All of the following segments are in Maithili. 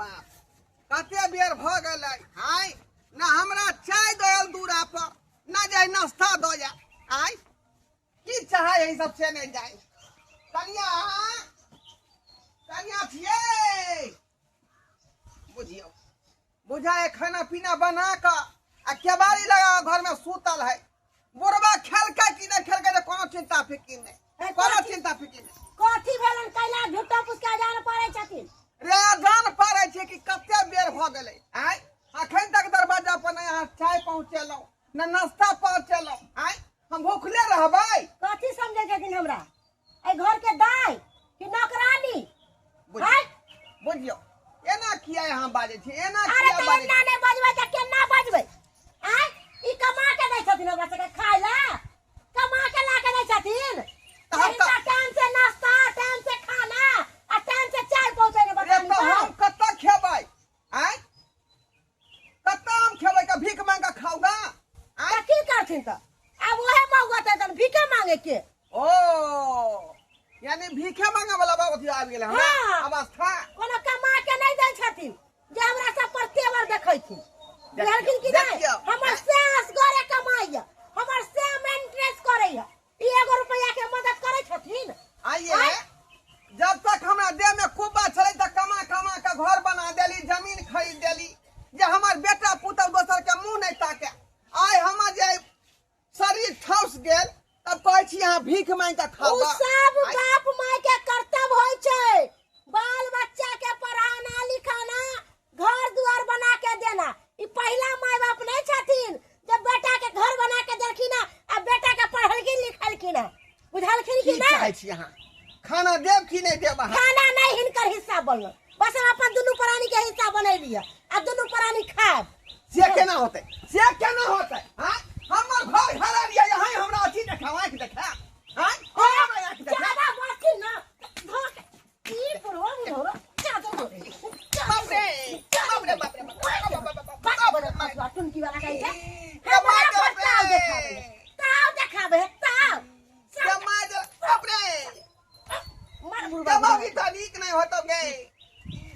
बाप, कते बेर भऽ गेलै। आय ना हमरा चाय दयल दूरा पर, ना जाय नाश्ता दऽ जाय। आय की चाहे है सब से नहीं जाय। कनिया, कनिया छियै, बुझियौ बुझाए खाना पीना बना कऽ आ केबाड़ी लगा घर में सुतल है। बुढ़बा खेलकै कि नहि खेलकै तऽ कोनो चिंता फिकिर नहि, कोनो चिंता फिकिर नहि। कथी भेलन कैला झूठा पुसका जान पड़ै छथिन? रे जान पड़ै छै कि कते बेर भऽ गेलै। आय अखन तक दरवाजा पर नहि अहाँ चाय पहुँचेलहुँ न नाश्ता पहुँचेलहुँ। आय हम भूखले रहबै? कथी समझै छथिन हमरा एहि घर के दाय कि नौकरानी? बुझियौ एना किया अहाँ बाजै छी, एना अरे किया तऽ बाजै? एना नहि बजबै तऽ केना बजबै? आँय, ई कमा के दै छथिन हमरा सबके खाय लए? कमा के ला के दै छथिन? तऽ हम हिनका टाइम से नाश्ता, टाइम से खाना आ टाइम से चाय पहुँचे रे तऽ हम कतऽ खेबै? आँय कतऽ हम खेबै? का भीख मांग के खाउ गा? आँय तऽ की करथिन? तऽ आब ओहे मौका तऽ भीखे मांगे के। ओ यानी भीखे मांगे वाला बाबू अथी आबि गेलै हमरा। हाँ। अवस्था कोनो कमा के नहि दै छथिन जे हमरा सब पर तेवर देखैथिन, बुझलखिन कि नहि? देखियौ। हमर से असगरे कमाइया, हमर से मेंटेनेंस करैया, ई एगो रुपैया के मदद करै छथिन? आइए आँय? जब तक हमरा देह में कुब्बा छलै तऽ कमा कमा के घर बना देली, जमीन खरीद देली जे हमर बेटा पुतहु दोसर के मुंह नहि ताके। आइ हमर जे शरीर ठौस गेल तब कहै छी अहाँ भीख मांगि कऽ खाउ। ओ सब बाप माय के कर्तव्य होइ छै, बाल बच्चा के पढ़ाना लिखाना, घर दुआर बना के देना। ई पहिला माय बाप नहीं छथिन जब बेटा के घर बना के देलखिन आ बेटा के पढ़लखिन लिखलखिन, बुझलखिन कि की नहीं? चाहै छी अहाँ? खाना देब कि नहि देब अहाँ? खाना नहीं हिनकर हिस्सा बनल, बस हम अपन दुनू प्राणी के हिस्सा बनेलियै आ दुनू प्राणी खायब। से केना होतै, से केना होतै? हाँ हमर घर घर लिया यहाँ हमरा अथी देखाओ, आँखि देखा। हाँ हमरा आँखि देखा। ज्यादा बाकी ना धोके ई बुढ़वा बुढ़वा ज्यादा बाप रे बाप रे बाप रे बाप रे बाप रे। टुनकी वाला कहै छै रे हमरा माय पर रे। ताव देखाबै, ताव देखाबै, ताव रे माय रे बाप रे। मार बुढ़वा। गे मौगी तऽ नीक नहि होतौ गे,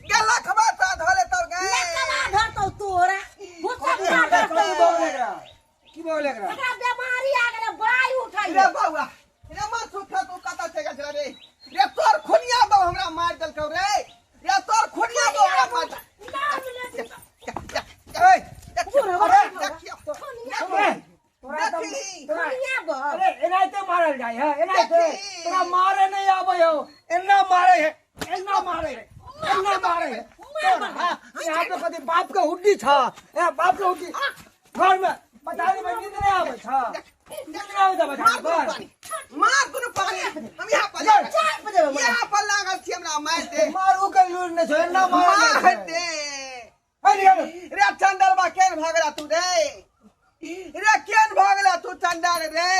गे लखबा तऽ धऽ लेतौ गे। लकवा धरतौ तोरा, भुस्सा की धरतौ। भऽ गेलै एकरा? की भऽ गेलै एकरा? एकरा बीमारी आ गेलै, वायु उठै। रे बौआ रे, मार सुखा, तू कतऽ चलि गेल छले रे? रे तोर खुनिया बौ हमरा मारि देलकौ रे। रे तोर खुनिया बौ हमरा मारि ए, बुढ़वा देखियौ। ए, तोरा तऽ देखी। तोरा खुनिया बौ। अरे एनाहिते मारल जाइ है, एनाहिते। देखी। तोरा मारे नहीं आबै हो, एना मारे है, एना मारे है, एना मारे है तोरा। यहाँ पे कथी बाप के हुड्डी छ? ए बाप के हुड्डी घर में पछाड़ी में नींद नहीं आबै छ, नींद नहीं आबै छ मार पछाड़ी दुनू पर। पानी, मार दुनू पानी। हम यहाँ पर चल। चाय पे देबै। यहाँ पर लागल छी, हमरा मारि दे। मारू के लूर नहीं छौ, एना मारल मार जाइ छै। दे। ए, निकल। रे चंडलबा केन भगला तू रे? रे केन भगला तू चंडल रे?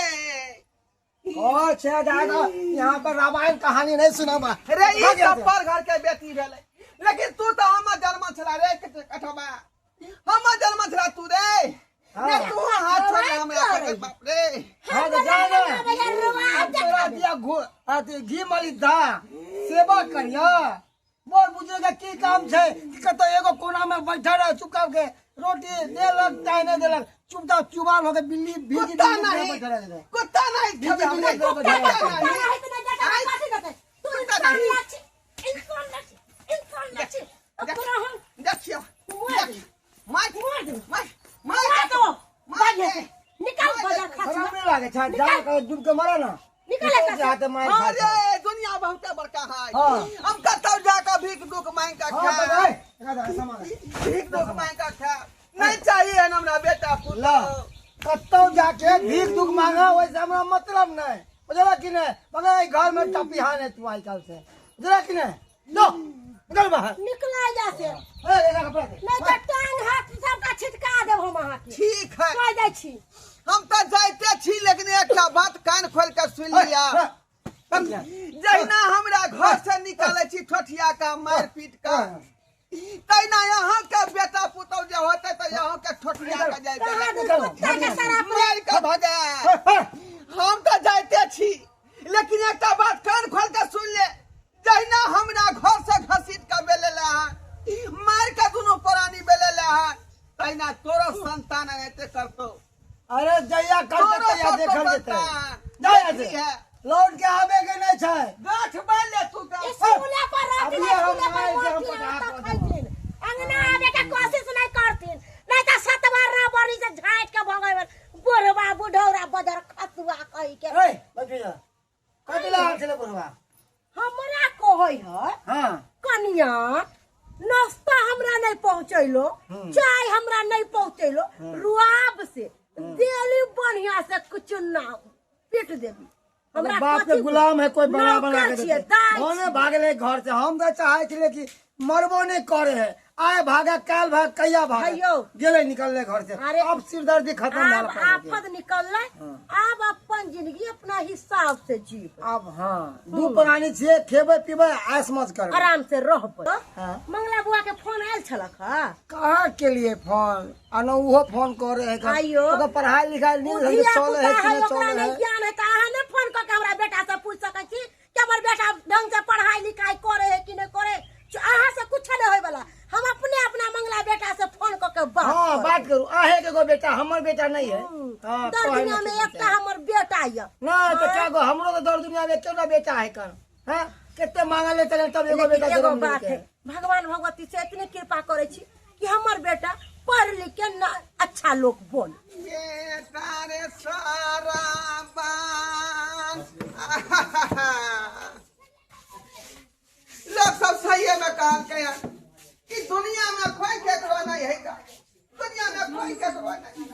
ओ छे जाएगा यहाँ पर रामायण कहानी नहीं सुनाबा रे। ई भाग यहाँ से। सब पर घर के बेटी भेलै, लेकिन तू तऽ हमर जन्म छला रे कठबा, हमर जन्म छला तू रे। हाँ। रे तू हाथ छोड़ हमरा के, बाप रे। हाँ तो जा ना, अब तोरा दिया घो अथी घी मलिश दा सेवा करिया। बोल बुजुर्ग के की काम छै कि कतौ एगो कोना में बैठल रह, चुपचाप के रोटी देलक चाहे नहीं देलक, चुपचाप चुबाल होके बिल्ली भीगी कुत्ता बिल्ली नहीं बैठल रहै। कुत्ता नहीं खेबै हम रे, कुत्ता कुत्ता नहीं। नहीं। कुत्ता नहीं देतै तू, कुत्ता इंसान नहीं। ना छी, इंसान ना छी, इंसान ना छी। अब तोरा हम देखियौ। मुआ दे। मार मुआ दे। मार मुआ मार दो। मार दे। निकाल बाजार खा। शरम नहीं लागे छै? जा के डूब के मरे ना। निकल एतऽ से। हाथ मार खा। अरे दुनिया बहुत बड़का है। हाँ। हम कतौ जाकर भीख दुख मांग के हाँ तो खाए, जाए एकरा दे सामान। भीख दुख मांग के खाए नहीं चाहिए है हमरा बेटा ला पुतहु। कतौ जाके भीख दुख मांगा वैसे हमरा मतलब नहीं, बुझला कि नहीं? मगर एहि घर में टपिहा नहीं तू आइ काल्हि से, बुझला कि नहीं? लो निकल बाहर। निकल जा से। ए, एकरा कपड़ा दे। नहीं तो टांग हाथ सबका छिटका देब हम अहाँके। ठीक है। कह दै छी। हम तऽ जाइते छी, लेकिन एकटा बात कान खोल के सुन लिया। जहिना हमरा घर से निकालै छी ठोठिया का मारि पीट के, तहिना यहाँ के बेटा पुतहु जे होते तऽ यहाँ के ठोठिया के जाय कहाँ दुनू कुत्ता के शराब मारि के भगाय। हम तऽ जाइते छी, लेकिन एकटा बात कान खोल के सुन ले, जहिना हमरा घर से घसीट के बेलेला हन, मारि तहिना तोरो संतान एनाहिते करतौ। अरे जहिया करतै तोरो तहिया सबके देखल जेतै। संतान। जा यहाँ से। देखली है। लौट के आबे के नहीं छै। गाछ बान्हि ले तू गाछ। स्कूले पर रहथिन, अभी हम स्कूले पर आए जे हम मोरथिन, पढ़ा तऽ कऽ खैथिन। अंगना आबे के कोशिश नहीं करथिन, नहीं तऽ सतवार ना बड़ी से झाँटि के भगेबनि। बुढ़वा बुढ़ौरा बजर खसुआ कहि के। ए बैठ जा। कथी लए आयल छलै बुढ़वा? हमरा कहै है हाँ। कनिया नाश्ता हमरा नहीं पहुँचैलो, चाय हमरा नहीं पहुँचैलो, रुआब से देली बढ़िया से कुछ ना पीट देबी। हमरा बाप के कथी गुलाम है कोई बना बना नौकर के छियै, देतै। दाइ भने छियै। भागले घर से। हम तऽ चाहे छलियै कि मरबो नहीं करे है, आय भागा काल भाग कहिया भागा। हैयौ। गेलै निकलले घर से। अरे, अब सिरदर्दी खत्म आब भेल अपन आफत निकललै, आब अपन जिंदगी अपना हिसाब से जीब। आब हाँ दू प्राणी छियै, खेबै पीबै ऐश मौज करबै, आराम से रहबै। हाँ। मंगला बुआ के फोन आयल छलक हँ? कहाँ के लिए फोन आ न उहो फोन करे है। आइयो। ओकर पढ़ाई लिखाई ओ नीक ढंग से धिया चले पुता है कि है, नहीं ओकरा चले नहि है। ज्ञान है तऽ अहाँ नहि फोन कऽ के हमरा बेटा से पूछि सकै छी कि हमर बेटा ढंग से पढ़ाई लिखाई करे है कि नहि करे? अहाँ से कुछ नहीं होय वाला। हम अपने अपना मंगला बेटा से फोन कऽ के बात हाँ करब। बात करू। अहे के एगो बेटा, हमर बेटा नहीं है। हाँ, दर कहै दुनिया नहि में छै एकटा हमर बेटा यऽ। ना तो क्या गो हमरो तो दर दुनिया में एकेटा बेटा है कर। हाँ कते मांगले चले तब एगो लेकिन बेटा एगो जन्म बात लेलकै। है, भगवान भगवती से इतने कृपा करे छी कि हमर बेटा पढ़ लिख के ना अच्छा लोग बन। बेटा रे सारा बान। लोग सब सही में कहलकै हन कि दुनिया में कोई केकरो नहीं है का, दुनिया में कोई केकरो नहीं।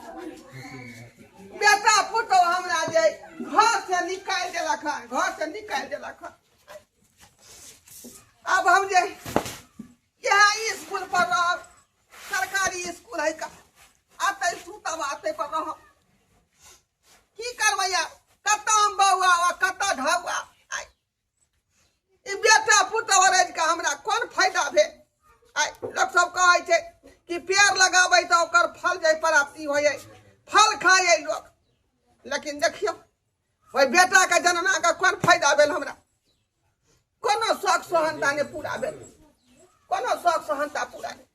बेटा पुतोह हमरा जे घर से निकालि देलक हन, घर से निकालि देलक हन। अब हम जे इएह स्कूल पर रहब, सरकारी स्कूल है का, आते सुतब आते पर रहब। की करबै यार, कतऽ हम बौआ आ कतऽ ढौआ। आइ ई बेटा पुतोह रहि कऽ हमरा कोन फायदा भेल? आइ लोक सब कहै छै कि पेड़ लगाबै तऽ ओकर फल जे प्राप्ति होइ है, फल खाइ है लोक। लेकिन देखियौ ओहि बेटाके जन्माके कोन फायदा भेल हमरा? कोनो शौक सोहनता नहि पूरा भेल, कोनो शौक सोहनता पूरा नहि।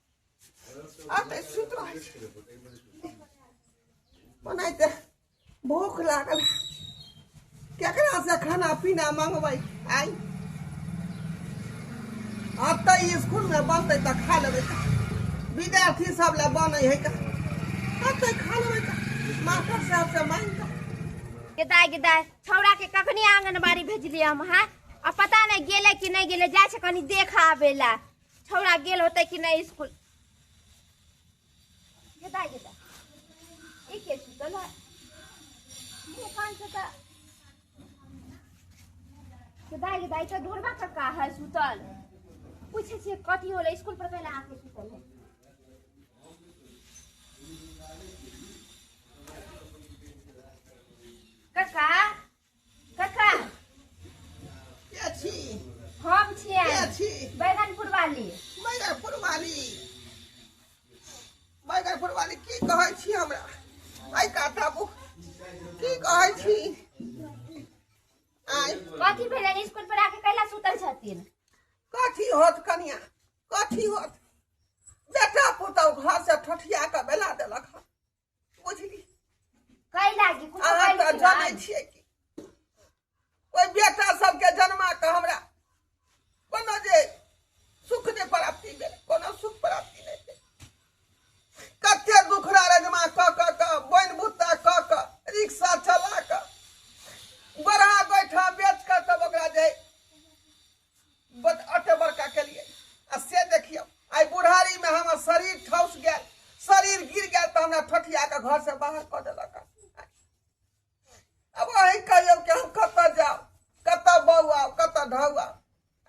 आब तऽ सुति रहै छी, ओनाहिते भूख लागल, केकरा से खाना पीना मंगबै? आइ आब तऽ स्कूल में बनतै तऽ खा लेबै, विद्यार्थी सब लए बनै है का, आब तऽ खा लेबै का मास्टर साहब से मांगि कऽ। गेदाय गेदाय छौड़ा के कखनी आंगनबाड़ी भेजलियै हम? हाँ आ पता नहीं गेलै कि नहीं गेलै, जाइ छै कनी देख आबे ला छौड़ा गेल होतै कि नहीं स्कूल। गेदाय गेदाय ई के सुतल है मुँह कान से तऽ गेदाय गेदाय तऽ ढोरबा कक्का है सुतल। पूछै छियै कथी होलै स्कूल पर कैला आके सुतल है। कक्का कक्का के छी? हम छियै के छी? बैगनपुर वाली। बैगनपुर वाली, बैगनपुर वाली की कहै छी हमरा? आइ काटाबू की कहै छी? आइ कथी भेलै स्कूल पर आके कैला सुतल छथिन? कथी होत कनिया, कथी होत? बेटा पुतहु घर से ठठिया कऽ बेला देलक हन, बुझली? कै लागी कुछो अहाँ तऽ कैलखिन जानै हन? छियै कि ओहि बेटा सबके जन्मा कऽ हमरा कोनो जे सुख नहि प्राप्ति भेल, कोनो सुख प्राप्ति नहि भेल। कते दुखड़ा रजमा कऽ कऽ कऽ बोनि बुत्ता कऽ कऽ रिक्शा चला कऽ गोरहा गोइठा बेच कऽ तब ओकरा जे अते बड़का केलियै, आ से देखियौ आइ बुढ़ारी में हमर शरीर ठौस गेल, शरीर गिर गेल तऽ हमरा ठठिया कऽ घर से बाहर कऽ देलक। अब अहीं कहियौ कि हम कतऽ जाउ, कतऽ बौआउ, कतऽ ढौआउ।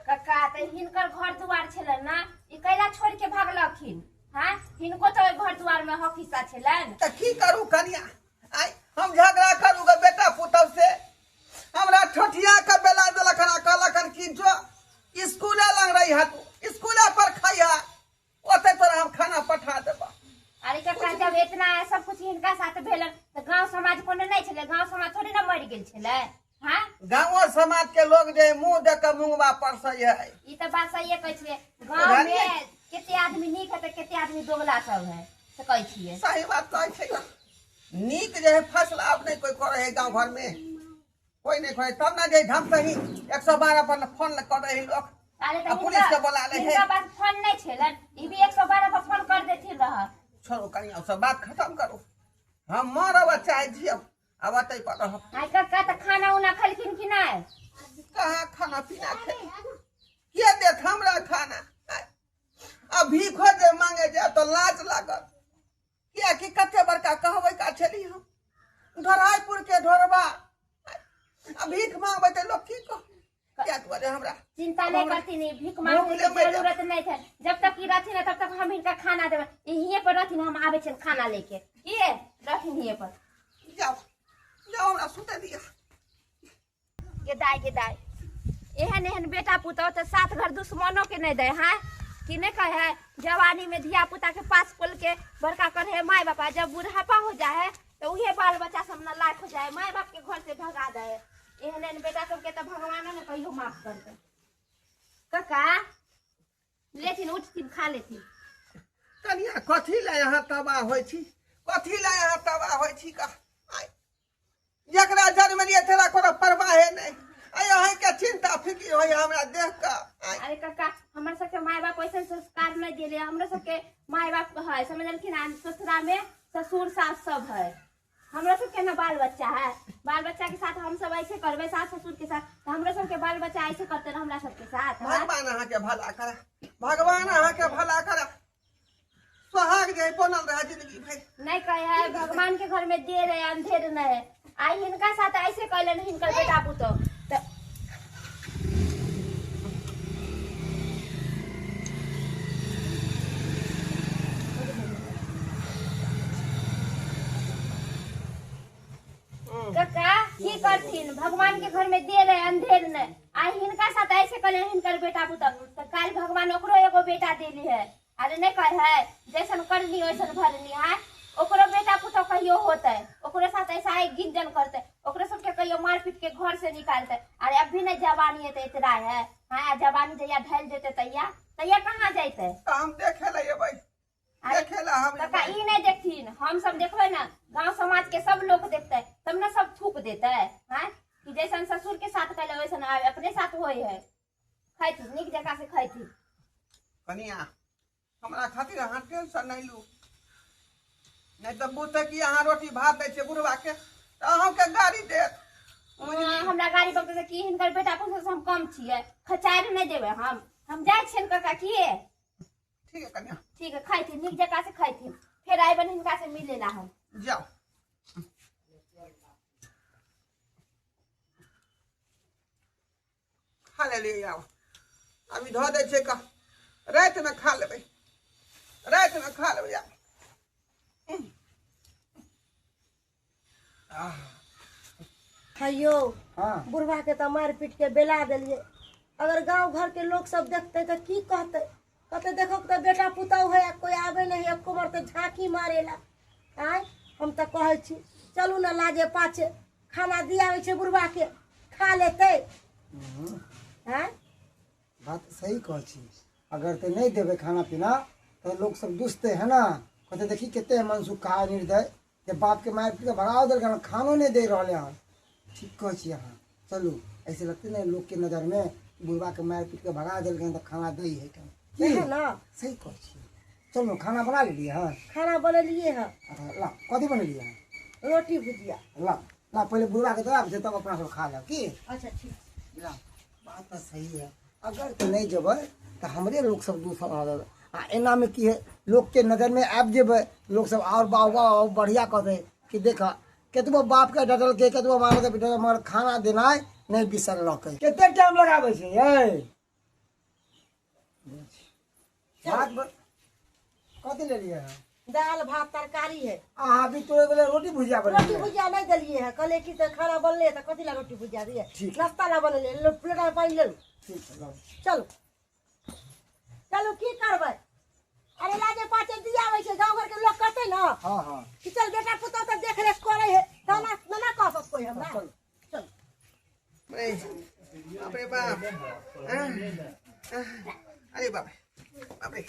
कक्का तऽ हिनकर घर दुआर छलनि ने, ई कैला छोड़ि के भागलखिन? हाँ हिनको तऽ ओहि घर दुआर में हक हिस्सा छलनि। तऽ की करू कनिया, आइ हम झगड़ा करू गे बेटा पुतहु से? हमरा ठठिया के बेला देलक हन आ कहलक हन कि जो स्कूले लग रही है तू, स्कूले पर खइहा, ओते तोरा हम खाना पठा देबा। अरे कक्का जब इतना सब कुछ हिनका साथ भेलन तऽ गांव समाज कोनो नहीं छलै? गांव समाज थोड़े ना मरि गेल छलै? हाँ गाँवो समाज के लोग जे मुंह देख के मुंगबा परसै है। ई तऽ बात सहिए कहै छियै, गांव में कते आदमी नीक है तऽ कते आदमी दोगला सब है। से कहै छियै। सही बात कहै छै। नीक जे है फसल आब नहि कोइ करै है गाँव घरमे, कोइ नहि करै, तब ने जे ढंग से ही 112 पर फोन करै है लोग। अरे आ पुलिस के बोला ले है। हिनका पास फोन नहीं छेलन, ई भी 112 पर फोन कर देथिन रह। छोड़ू कनिया, सब बात खत्म करू। हम मरब आ चाहे जियब, आब अतै पर रहब। आइ कक्का तऽ खाना उना खलखिन कि नहि? कहाँ खाना पीना खेली, के देत हमरा खाना? आ भीखो जे मांगे जाय तऽ लाज लागत, कियाकि कते बड़का कहबै का छली हम ढोराइपुर के ढोरबा, आ भीख मांगबै तऽ लोक की कह? क्या दुआरे हमरा चिंता नहीं करती, नहीं भीख मांगे के जरूरत नहीं है। जब तक ई रहथिन तब तक हम हिनका खाना देबै। हिये पर रहथिन, हम आबै छियनि खाना लेके। के रहथिन हिये पर। जाओ जाओ, हमरा सुते दिअ। गे दाय, गे दाय, एहन एहन बेटा पुतोह तऽ सात घर दुश्मनो के नहीं दे है कि नहीं कहे है? जवानी में धिया पुता के पास पोल के बड़का करे है माय बापा, जब बुढ़ापा हो जाए है तो उहे बाल बच्चा सब न लायक हो जाए, माय बाप के घर से भगा दे। एहन एहन बेटा सबके तो भगवानो ने कहियो माफ कर दे। काका लेथिन, उठथिन, खा लेथिन। कनिया कथी लए अहाँ तबाह होइ छी? कथी लए अहाँ तबाह होइ छी? का जकरा जन्मलियै तकरा कोनो परवाहे नहि, आइ अहाँके चिंता फिकिर होइए हमरा देख कऽ। अरे काका, हमर सबके माय बाप ऐसा संस्कार नहीं दिले। हमरो सबके माय बाप है समझलखिन, ससुरा में ससुर सास सब है, हमरो सबके ना बाल बच्चा है। बाल बच्चा के साथ हम सब ऐसे करबै सास ससुर के साथ, तो हमरो सबके बाल बच्चा ऐसे करते हमरा सबके साथ। भगवान अहाँके भला करा, भगवान अहाँके भला करा, सोहाग जे बनल रहे जिंदगी भरि। नहीं कहे है भगवान के घर में देर है अंधेर नहीं है। आई हिनका साथ ऐसे कहलन हिनकर बेटा पुतोह तो काका की करथिन? भगवान के घर में देर है अंधेर नहीं। आई हिनका साथ ऐसे कहलन हिनकर बेटा पुतोह तो काल भगवान ओकरो एगो बेटा देली है। अरे नहीं कहे है जैसन करनी वैसन भरनी है। ओकरो बेटा पुतोह कहियो होते, ओकरो साथ ऐसा ही गिंजन करते, ओकरो सबके कहियो मार पीट के घर से निकालते। अरे अभी नहीं जवानी है तो इतना है, हाँ जवानी जहिया ढल जेते तैया तैया कहाँ जैते? हम देखे ला एबै, देखे ला हम। काका ई नहीं देखथिन, हम सब देखबै ना, गांव समाज के सब लोग देखते तब ना सब थूक देते। हाँ कि जैसन ससुर के साथ कैले वैसन अपने साथ होय है। खैथिन नीक जगह से खैथिन। कनिया हमरा खातिर अहाँ टेंशन नहीं लू, नहीं तो बुझते कि अहाँ रोटी भात दै छियै बुढ़वा के तऽ अहूँके गाड़ी देत। हमरा गाड़ी बकते कि हिनकर बेटा पुतोह से हम कम छियै, खचार नहीं देबै हम। हम जाइ छियनि काका किए? ठीक है कनिया, ठीक है, खैथिन नीक जगह से खैथिन, फेर आइबन हिनका से मिले ला हम। जाओ खा लेलियै, आब अभी धऽ दै छियै, कह रातिमे खा लेबै, रातिमे खा लेबै। आब हयो बुढ़वा के तऽ मारि पीट के बेला देलियै। अगर गाँव घर के लोग सब देखते तऽ की कहते? कहते देखो तऽ बेटा पुतहु है, कोई आबे नहीं, एको बार तऽ झाँकी मारेला। आँय हम तऽ कहै छी चलू ने लाजे पाछे खाना दियाबै छै बुढ़वा के, खा लेतै। आँय बात सही कहै छी, अगर तऽ नहीं देबै खाना पीना तऽ लोग सब दुसते है ना, कहते देखी कते मनसुख कहा निर्दय जे बाप के मारि पीट के भगा देलकै, खानो नहीं दे रहले हन। ठीक कहै छी अहाँ, चलू ऐसे लगते ने लोग के नजर में बुढ़वा के मारि पीट के भगा देलकै तऽ खाना दै है की ना? सही कहै छी। चलू खाना बना लेलियै हन? खाना बनेलियै हन। अच्छा ला कथी बनेलियै हन? रोटी भुजिया। ला ला पहले बुढ़वा के दबा तब अपना सब खा लेब की? अच्छा ठीक। ला बात तऽ सही है, अगर तऽ नहीं जेबै तऽ हमरे लोग सब दूसर आ एना में की है लोग के नजर में आबि जेबै, लोग सब और वाह वाह बढ़िया कहते कि देख केतबो बाप के डटल के केतबो मारल के पिटल, मगर खाना देनाइ नहीं बिसरलकै। कते टाइम लगाबै छै यै? भात कथी लेलियै हन? दाल भात तरकारी है। अहाँ भी तोड़े गेलै रोटी भुजिया बनेलियै? रोटी भुजिया नहीं देलियै है, कहलियै कि तऽ खाना बनलै तऽ कथी ला रोटी भुजिया दियै, नाश्ता ला बनेलियै, प्लेट में पानि लेलु। ठीक है चलू चलू की करबै? अरे लाजे पाचे दियाबै छै, गाँव घर के लोग कहते ना। हाँ हाँ कि चल बेटा पुतोह तऽ देख रेख करे है, ताना ना कह सकते कोई हमरा। चल चल। बाप रे बाप, अरे बाप रे बाप रे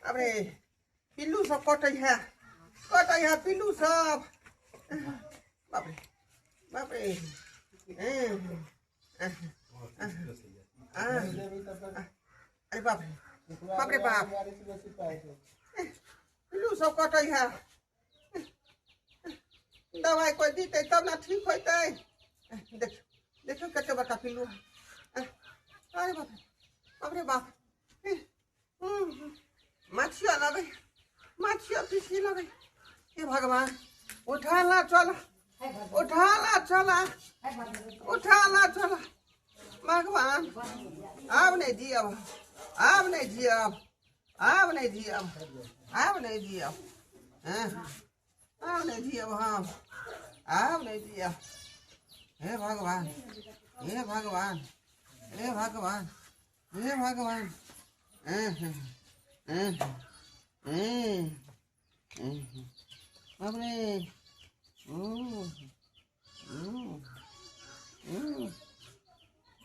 बाप रे। पिल्लू सब कटै है, कटै है पिल्लू सब। बाप रे बाप रे। अरे बाप रे बाप रे बाप, पिल्लू सब कटै है। दवाई कोई दीते तब ना ठीक होते। देखियो देखियो कते बड़का पिल्लू है। अरे बाप रे बाप रे बाप। माछिया लगे, माछिया पीसी लगे। हे भगवान, उठा ला चला, उठा ला चला, उठा ला चला। भगवान आब नहीं जियब, आब नहीं जियब, आब नहीं जियब, आब नहीं जियब, आब नहीं जियब हम, आब नहीं जियब। हे भगवान, हे भगवान, हे भगवान, हे भगवान। बाप रे।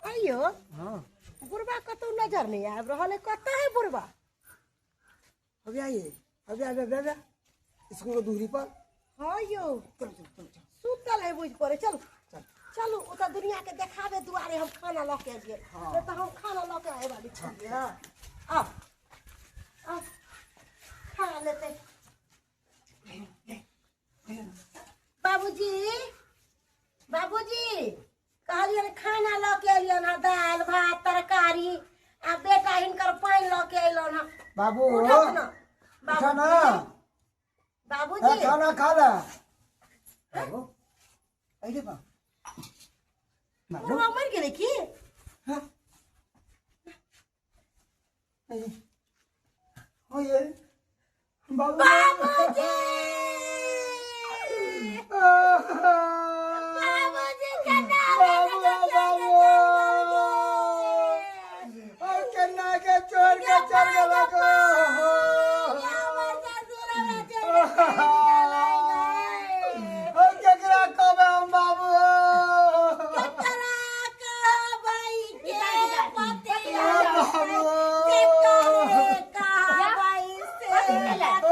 अयो हाँ, बुढ़बा कतौ नजर नहीं आबि रहल है, कतऽ है बुढ़बा? अभी आइए, अभी आबे अभी स्कूल के दूरी पर। हाँ यौ, चलो चलो चलो चलो, सुतल है बुझि पड़े। चलू चल चलू, ओतऽ दुनिया के देखाबे दुआरे हम खाना लऽ के आबियै। हाँ। नहि तऽ हम खाना लऽ के आबै वाली छलियै। हाँ, आउ आउ, खा लेतै। बाबूजी, बाबूजी, कहलियनि खाना लऽ के एलियनि हँ, दालि भात तरकारी, आ बेटा हिनकर पानि लऽ के एलनि हँ। बाबू उठत न उठा ना, बाबूजी, खाना खा ले बाबू। अरे बा बाबू, बुढ़वा मरि गेलै की? हाँ? हो ये बाबू, बाबूजी, बाबूजी केना बाबू, बाबू, और केना के चोर के चल गेला को। और केकरा कहबै हम बाबू?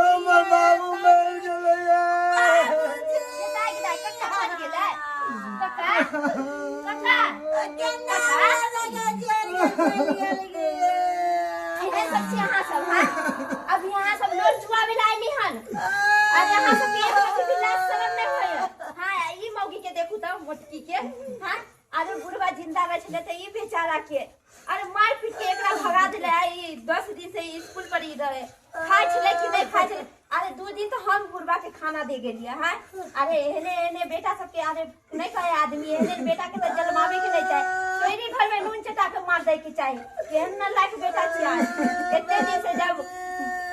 हमर बाबू मरि गेलै। काका काका, इहे सब छी अहाँ सब? हाँ, अभी अहाँ सब नोर चुआवे ला अयली हन। अरे अहाँ सब के एक रत्ती भी लाज शरम नहीं होय? हाँ, ई मौगी के देखू तऽ मोटकी के। हाँ, अरे बुढ़वा जिंदा रहे छलै तऽ ई बेचारा के अरे मार पीट के एकरा भगा देले। ई 10 दिन से स्कूल पर ई रहे, खाइ छलै कि नहीं खाइ छलै? अरे 2 दिन तो हम बुढ़वा के खाना दे गेलियै। हाँ, अरे एहने एहने बेटा सबके अरे नहीं कहे आदमी, एहने बेटा के तऽ जन्मावे के नहीं चाही। तोहरे घर में नून चटा के मार दै के चाही। केहन न लायक बेटा छियै। एते दिन से जब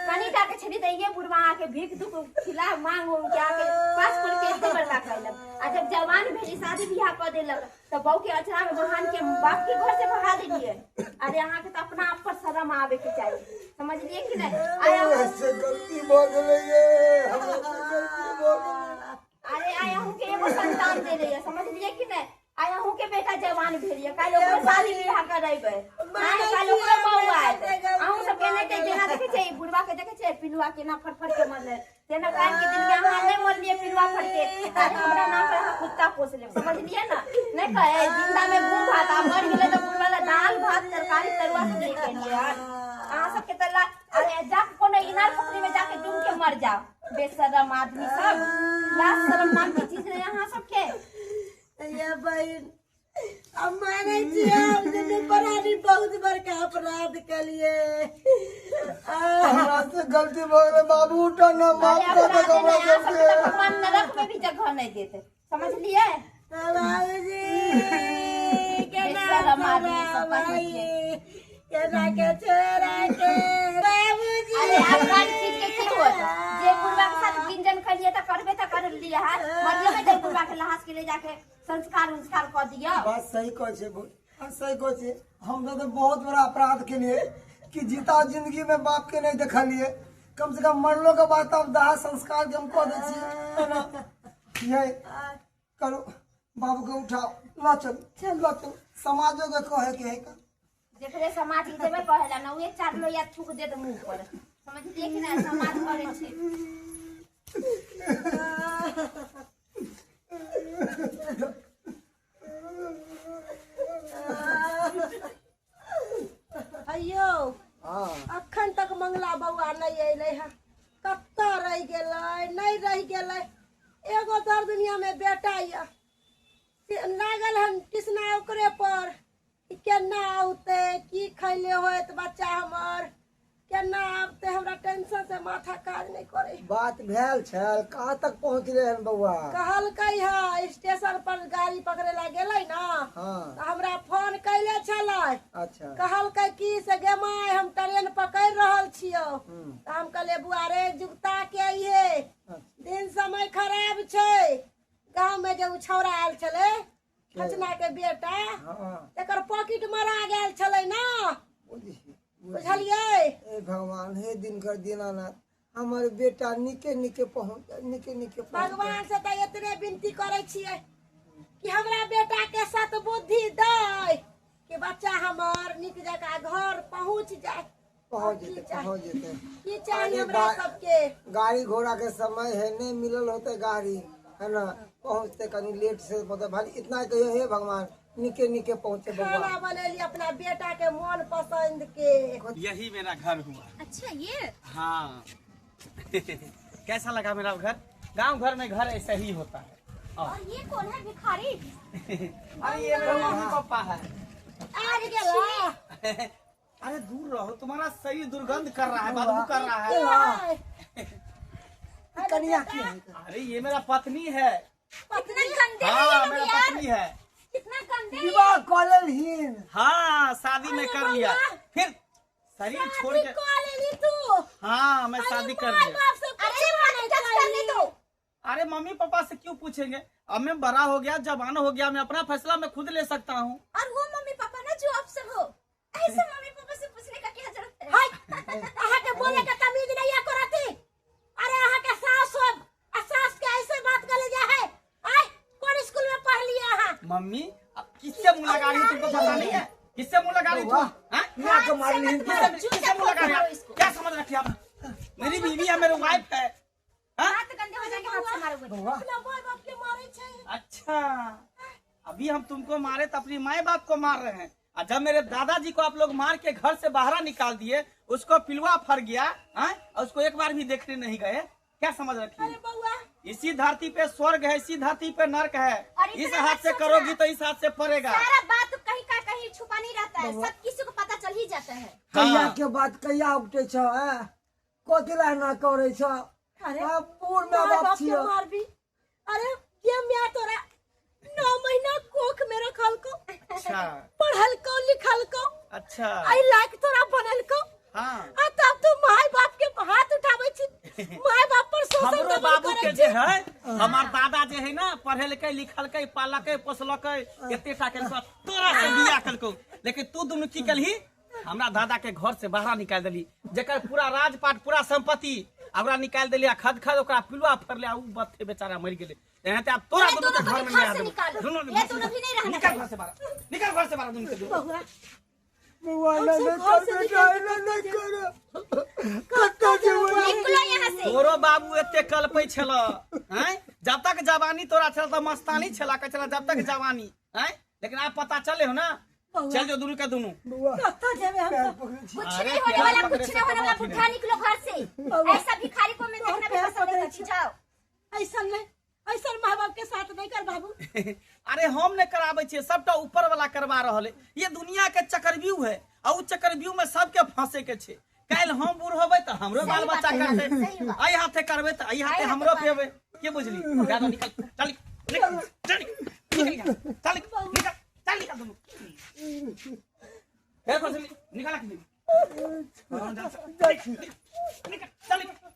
कनिटा के छली तऽ ये बुढ़वा आके भीख दुख खिला मांग उंग के आके पास खोल के एते बड़का कैलक, आ जब जवान भेली शादी बियाह कऽ देलक तऽ बहू के अचरा में बहान के बाप के घर से भगा देलियै। अरे अहाँ के तऽ अपना आप पर शरम आबे के चाही, समझलियै कि नहीं? आय हमरा से गलती भऽ गेलै ये, हमरा से गलती भऽ गेलै। अरे आय अहूँ के एगो संतान देले ये, समझलियै कि नहीं? आय अहूँ के बेटा जवान भेल ये, काल्हि ओकरो शादी बियाह करेबै। आय काल्हि ओकरो बहू आयत। अहूँ सब के नहि जेना देखै छै बुढ़वा के, देखै छै पिलुआ केना फटफट के मरलै, तेना काल्हि के दिन में अहाँ नहि मरलियै पिलुआ फटके। अरे हमरा नाम पर अहाँ कुत्ता पोस लेब, समझलियै ना? नहि कहे जिंदा में गुड़ भात, आ मर गेलै तऽ बुढ़वा ला दाल भात तरकारी तरुआ सब ले गेलियै। अहाँ सबके तऽ अरे जाके कोनो इनार पोखरी में जाके डूब के मर जाओ, बेशरम आदमी सब। लाज शरम नाम के चीज नहीं अहाँ सबके। ये बहिन, हम मानै छियै हम दुनू प्राणी बहुत बड़का अपराध केलियै। हमरा से गलती भऽ गेलै बाबू, उठा ना, माफ अरे कऽ दे अपराध हमरा नहीं, अहाँ सबके सबके। तऽ भगवान नरक में भी जगह नहीं देते, समझलियै? बाबूजी, केना बेशरम आदमी सब भाई, केना के छोड़ा के बाबूजी। अरे आब कान खींच के की होत? जे बुढ़वा के साथ गिंजन खलिए तऽ करबे तऽ कर लिए। है मरले में बुढ़वा के लहास के ले जाके संस्कार उंस्कार कऽ दियौ। बात सही कहै छै, बात सही कहै छै। हम तो बहुत बड़ा अपराध केलिए कि जीता जिंदगी में बाप के नहीं देखलिए। कम से कम मरलो के बाद तब दाह संस्कार के हम कऽ दै छियै, है ना? ये करो, बाबू के उठाओ, ला चल ला चल। समाजो के कहे के है का? जेकरे समाज के जेबै कहेला ना, उहे चार लोहिया थूक देत मुंह पर। समझलियै कि नहि? समाज करै छी। अयो हाँ अखन तक मंगला बौआ नहि अयलै हँ, कतऽ रहि गेलै, नहि रहि गेलै। एगो दर दुनिया में बेटा यऽ से लागल हन कृष्णा ओकरे पर कि केना औतै, की खैले होत बच्चा हमर, केना आबतै। हमरा टेंशन से माथा काज नहि करे। बात भेल छल, कहाँ तक पहुँचले हन बौआ? कहलकै हँ स्टेशन पर गाड़ी पकड़े ला गेलै ना। हाँ। तऽ हमरा फोन कैले छलै। अच्छा। कहलकै की से गे माय हम ट्रेन पकड़ि रहल छियौ। हम्म। तऽ हम कहलियै बुआ रे जुगता के अइहे, अच्छा। दिन समय खराब छै। गाँव में जे उ छौड़ा आयल छलै खचना के बेटा, हाँ। तकर पॉकेट मरा गेल छलै ना। बुझी बुझलियै? हे भगवान, हे दिनकर दीनानाथ, हमर बेटा निके निके पहुँच, निके निके पहुँच। भगवान से तऽ एतने विनती करै छियै कि हमरा बेटा के सतबुद्धि दै कि बच्चा हमर नीक जकाँ घर पहुँच जाय। पहुँच की जेतै, चाही? पहुँच जेतै। की चाही अरे हमरा सबके? गाड़ी घोड़ा के समय है, नहीं मिलल होते गाड़ी है ना, पहुँचते कनी लेट से, मतलब भाई इतना कहियो हे भगवान निके निके पहुँचे बउआ। खाना बनेली अपना बेटा के मन पसंद के। यही मेरा घर हुआ। अच्छा ये? हाँ। कैसा लगा मेरा घर? गांव घर में घर ऐसा ही होता है। और ये कौन है भिखारी? अरे ये मेरा मम्मी पापा है। आबि गेला। अरे दूर रहो, तुम्हारा शरीर दुर्गंध कर रहा है, बदबू कर रहा है। कनिया की है? अरे ये मेरा पत्नी है। कितना गंदे है हाँ ये लोग मेरा यार। पत्नी है। कितना गंदे है। विवाह कऽ लेलहीन? हाँ शादी में कर लिया, फिर शरीर छोड़ शादी के। कऽ लेली तू? हाँ मैं शादी कर माय लिया। बाप से अरे पूछबो मत नहि टच करने करी। दो। अरे मम्मी पापा से क्यों पूछेंगे, अब मैं बड़ा हो गया, जवान हो गया, मैं अपना फैसला मैं खुद ले सकता हूँ। और वो मम्मी पापा ना जो अफसर हो, ऐसे मम्मी पापा से पूछने का क्या जरूरत है? हाय, अहाँके बोले के तमीज नहीं है करती। अरे अहाँके सास हो आ सास के ऐसे बात करे जा है। आय कौन स्कूल में पढ़ लिया अहाँ? मम्मी अब किससे मुंह लगा रही हो तुमको पता नहीं है? किससे मुंह लगा रही हो तुम? हाँ? मियाँ के मारलहीन। किससे किससे मुंह लगा रही हो? क्या समझ रखी आप? मेरी बीवी है, मेरी वाइफ है। हाँ? हाथ गंदे हो जाएंगे, हाथ से मारोगे। बउआ अपना माय बाप के मारे छै। अच्छा अभी हम तुमको मारे तो अपनी माए बाप को मार रहे हैं, और जब मेरे दादाजी को आप लोग मार के घर से बाहर निकाल दिए, उसको पिलुआ फर गया, हाँ? और उसको एक बार भी देखने नहीं गए, क्या समझ रखी अरे है? बउआ इसी धरती पे स्वर्ग है, इसी धरती पे नर्क है। और इस इतना हाथ मत से सोचना। करोगी तो इस हाथ से पड़ेगा। सारा बात कहीं का कहीं छुपा नहीं रहता है, सब किसी को पता चल ही जाता है। कहिया हाँ। के बात कहिया उपटे छ, हैं? कथी ला एना करै छ? अरे आ, बूढ़ माय माय बाप बाप के छियौ। मारबी? अरे ये मियाँ तोरा 9 महीना कोख में रखल को, अच्छा, पढ़ल को, लिखल को, अच्छा, आई लायक तोरा बनल को, हाँ। आ तब तू माय बाप के हाथ उठाबै छी, माय बाप पर शोषण हमरो दमन बाबू करै के छी। जे है, हमार दादा जे है ना, पढ़ेलकै लिखलकै पालकै पोसलकै, एते टा केलको, तोरा से बियाह केलको, लेकिन तू दुनू की केलही? हमरा दादा के घर से बाहर निकाल देली, जेकर पूरा राजपाट पूरा संपत्ति ओकरा निकाल देली, आ खद खद ओकरा पिलुआ फरले, आ उ बत्थे बेचारा मरि गेलै। एहन ते आब तोरा ये दुनू के दोनों घर को में भी घर नहीं से आबे। निकालो। दुनू ये दोनों भी नहीं रहना निकल चाहिए। घर से बाहर, निकल घर से बाहर दुनू के दुनू। बउआ बउआ हम ना सब नहीं घर कर से बेटा, निकल एना नहीं कर। कतऽ जेबै? निकलो यहाँ से। तोरो बाबू एते कलपै छल, हैं? जब तक जवानी तोरा छल त मस्तानी छला, कहै छला जब तक जवानी, हैं? लेकिन आब पता चले हो ना, चल जो दुनू के दुनू। बउआ कतऽ जेबै हम पैर सब? पकड़ै छी। कुछ अरे नहीं होने प्यार वाला, पकड़े कुछ से नहीं होने कोनो वाला, अथी बुढ़ा नहीं। निकलो घर से। ऐसा भिखारी को मैं तोहर देखना भी पैर पसंद नहीं पकड़ै करती। छी। जाओ। ऐसन नहीं, ऐसन माय बाप के साथ नहीं कर बाबू। अरे हम नहीं कराबै छियै, सबटा ऊपर वाला करवा रहल है। ये दुनिया के चक्रव्यूह है, आ उ चक्रव्यूह में सबके फंसे के छै। काल्हि हम बूढ़ होबै तऽ हमरो सही बाल बात बच्चा है, करतै, सही बात। एहि हाथे करबै तऽ एहि हाथे एहि हाथे हमरो करबै। पेबै। के बुझली? जा दो, निकल, चल निकल, चल निकल, निकल, चल निकल, चल निकल दुनू। फेर घर से निकाल के निकल, चल निकल।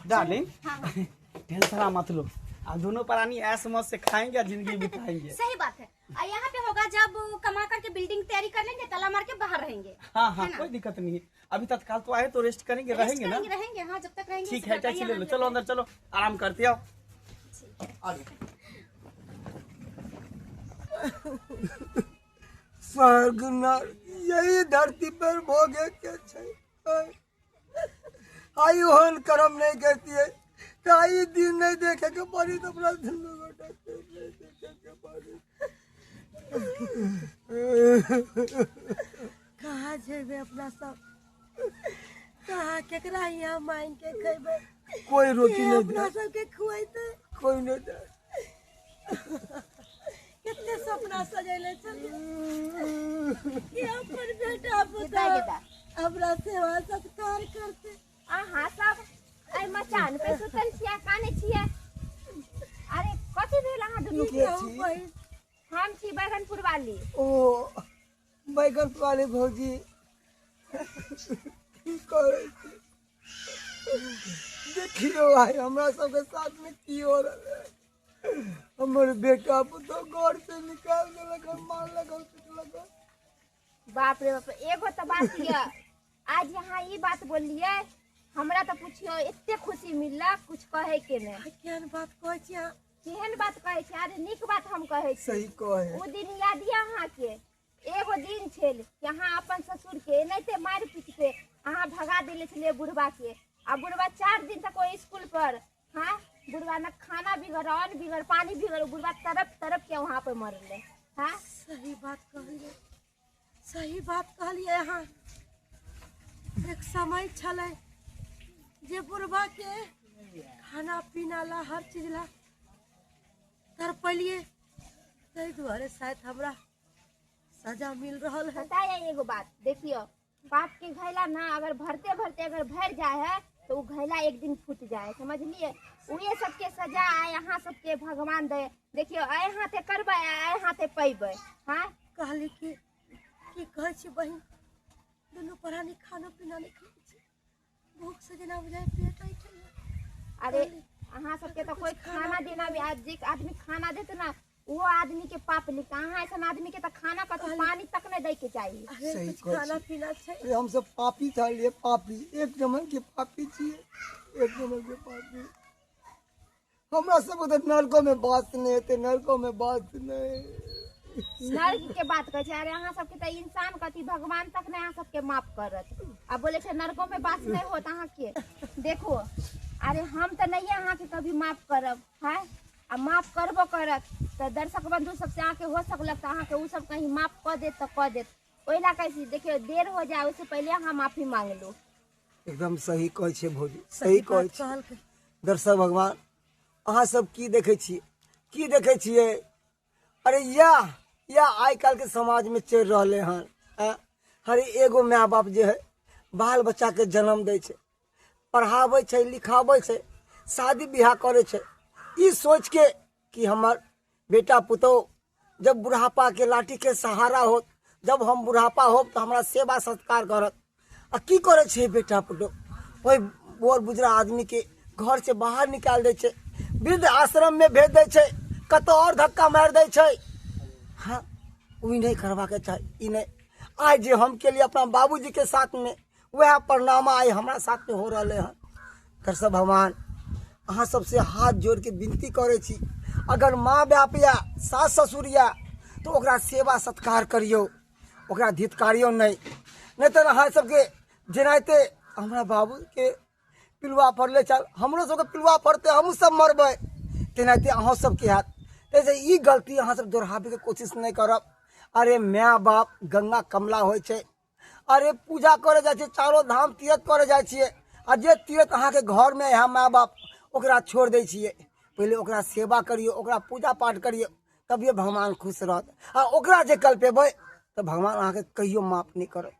डार्लिंग टेंशन मत लो, अब दोनों प्राणी ऐश मौज से खाएंगे और जिंदगी बिताएंगे। सही बात है। और यहाँ पे होगा जब कमा करके बिल्डिंग तैयारी कर लेंगे, ताला मार के बाहर रहेंगे। हाँ हाँ है ना? कोई दिक्कत नहीं है, अभी तत्काल तो आए तो रेस्ट करेंगे, रेस्ट रहेंगे ना? करेंगे, रहेंगे, हाँ जब तक रहेंगे। ठीक इस है, घर का टैक्सी ही ले लो, आनंद चलो लेते अंदर चलो, आराम करते आओ। हैं। आगे। स्वर्ग नर्क यही धरती पर भोगे के छै। आई ओहन कर्म नहीं करती तऽ आई दिन नहीं देखे के पड़ी, तऽ अपना दुनू गोटा के नहीं देखे के पड़ी। कहाँ जेबै अपना सब, कहाँ केकरा यहाँ मांग के खेबै? कोई रोटी नहीं अपना दे, सबके खुएते कोई नहीं दे। कितने सपना सजेले छलियै कि अपन बेटा पुतोह हमरा सेवा सत्कार करते। अहाँ सब एहि मचान पे सुतल छियै, कानै छियै। अरे कथी भेल अहाँ दुनू के के? छी? हम छी बैगनपुर वाली। ओ बैगन वाले भौजी, की करै छी? देखियौ आइ हमरा सबके साथ में की हो रहल है। हमर बेटा पुतोह घर से निकाल देलक, मारलक, पिटलक। बाप रे बाप, एगो तऽ बात यऽ, आज यहाँ ई बात बोललियै, हमरा तऽ पुछियौ एते खुशी मिललक कुछ कहै के नहि। केहन बात कहै छी अहाँ? केहन बात कहै छी? अरे नीक बात हम कहै छी। सही कहे। ओ दिन याद यऽ अहाँके? एगो दिन छल कि अहाँ अपन ससुर के एनाहिते मारि पीट के अहाँ भगा देले छलियै बुढ़बा के, आ बुढ़बा 4 दिन तक ओहि स्कूल पर, हाँ बुढ़बा न खाना बिगड़, अन्न बिगड़, पानी बिगड़, बुढ़बा तड़प तड़प के वहाँ पे मरले। हाँ सही बात कहलियै, सही बात कहलियै अहाँ। एक समय छलै जे बुढ़बा के खाना पीना ला हर चीज ला तड़पलियै, ताहि दुआरे शायद हमरा सजा मिल रहल है। पता है एगो बात, देखियो पाप के घैला ना अगर भरते भरते अगर भर जाए है तो वो घैला एक दिन फूट जाए, समझलिए? उहे सबके सजा आए अहाँ सबके भगवान दे। देखियो आए हाथे करबै, आए हाथे पैबै। हाँ कहली कि की कहै छी बहिन, दुनू प्राणी खानो पीना नहीं खाइ छी, भूख से जेना बुझाइ पेट ऐठैया। अरे अहाँ सबके तो कोई खाना देना भी, आज जे आदमी खाना देत ना वो आदमी के पाप लिखता। अहाँ ऐसा आदमी के तो खाना कथी पानी तक नहीं दै के चाहिए। अरे सही कुछ कहै खाना छी। पीना छै? अरे हम सब पापी छलियै, पापी, एक नंबर के पापी छियै, एक नंबर के पापी। हमरा सबके तऽ नरको में बास नहि हेतै, नरको में बास नहि। नर्क के बात कहै छै। अरे अहाँ सबके तऽ इंसान कथी भगवान तक नहीं अहाँ सबके माफ करत, आ बोले छै नरको में बास नहीं होत अहाँके। देखो अरे हम तऽ नहीं अहाँके कभी माफ करब, हाँ आ माफ करबो करत तऽ दर्शक बंधु सबसे अहाँके हो सकलक तऽ अहाँके ओ सब कहीं माफ कऽ देत तऽ कऽ देत। ओहि लए कहै छी देखियौ देर हो जाए ओहिसँ पहिले अहाँ माफी मांग लू। एकदम सही कहै छियै भौजी, सही कहै छियै। कहलकै दर्शक भगवान अहाँ सब की देखै छियै, की देखै छियै? अरे या आइ काल्हि के समाज में चलि रहलै हन। अरे एगो माय बाप जे है बाल बच्चा के जन्म दै छै, पढ़ाबै छै, लिखाबै छै, शादी बियाह करै छै, ई सोच के कि हमर बेटा पुतोह जब बुढ़ापा के लाठी के सहारा होत, जब हम बुढ़ापा होब तऽ हमरा सेवा सत्कार करत। आ की करै छै बेटा पुतोह? ओहि बोर बुजरा आदमी के घर से बाहर निकालि दै छै, वृद्ध आश्रम में भेज दै छै, कतौ और धक्का मारि दै छै। हाँ ओ नहीं करबाके चाही, ई नहीं। आइ जे हम केलियै अपना बाबूजी के साथ में, वएह परिणाम आइ हमरा साथ में हो रहलै हन। दर्शक भगवान अहाँ सबसे हाथ जोड़ के विनती करै छी, अगर माँ बाप या सास ससुर या तऽ ओकरा सेवा सत्कार करियौ, ओकरा धितकारियौ नहि, नहि तऽ अहाँ सबके जेनाहिते हमरा बाबूके पिलुआ फड़ले छल, हमरो सबके पिलुआ फड़तै, हमहूँ सब मरबै, तेनाहिते अहाँ सबके हैत। ताहिसँ ई गलती अहाँ सब दोहराबैके कोशिश नहि करब। अरे माय बाप गंगा कमला होइ छै, अरे पूजा करे जाइ छियै, चारो धाम तीर्थ करे जाइ छियै, आ जे तीर्थ अहाँके घरमे है माय बाप ओकरा छोड़ि दै छियै। पहिले ओकरा सेवा करियौ, ओकरा पूजा पाठ करियौ, तभिए भगवान खुश रहत। आ ओकरा जे कल्पेबै तऽ भगवान अहाँके कहियो माफ नहि करत।